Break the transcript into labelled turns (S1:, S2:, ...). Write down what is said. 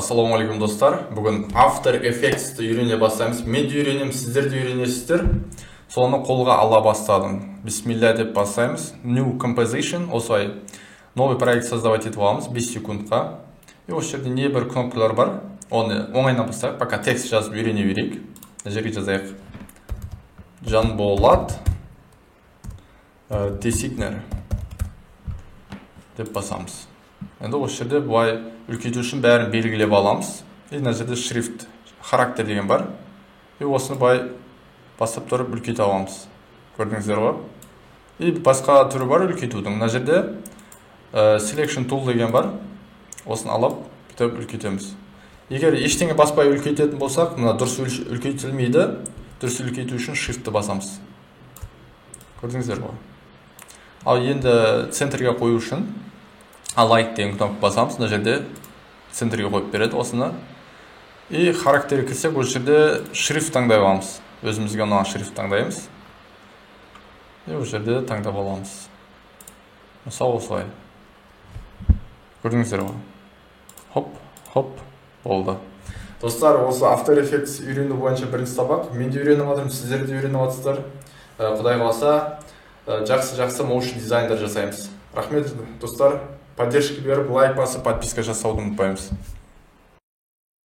S1: Ассалаумағалейкум, достар! Бүгін After Effects'ті үйрене бастаймыз. Мен де үйренемін, сіздер де үйренесіздер. Соны қолға ала бастадым. Бисмилля деп бастаймыз. New Composition, осылай новый проект создавать етіп аламыз 5 секундқа. И осы жерде небір кнопкалар бар, оны оңайынан бастайық. Пока текст жазып үйрене берейік. Мына жерге жазайық: «Жанболат дизайнер» деп басамыз. Енді осы жерде былай үлкейту үшін бәрін белгілеп аламыз. И мына жерде шрифт, характер деген бар, и осыны былай басып тұрып үлкейте аламыз, көрдіңіздер ғой. И басқа түрі бар үлкейтудің. Мына жерде selection tool деген бар, осыны алып, бүйтіп үлкейтеміз. Егер ештеңе баспай үлкейтетін болсақ, мына дұрыс үлкейтілмейді. Дұрыс үлкейту үшін shiftті басамыз, көрдіңіздер ғой. Ал енді центрге қою үшін Align деген кнопка басамыз. Мына жерде центрге қойып береді осыны. И характерге кірсек, осы жерде шрифт таңдай аламыз, өзімізге ұнаған шрифт таңдаймыз. И осы жерде таңдап аламыз, мысалы, осылай, көрдіңіздер ғой. Хоп, хоп, болды. Достар, осы After Effects үйрену бойынша бірінші сабақ. Мен де үйреніп жатырмын, сіздер де үйреніп жатырсыздар. Құдай қаласа, жақсы жақсы motion дизайндар жасаймыз. Рахмет, достар, поддержка беріп, лайк басып, подписка жасауды ұмытпаймыз.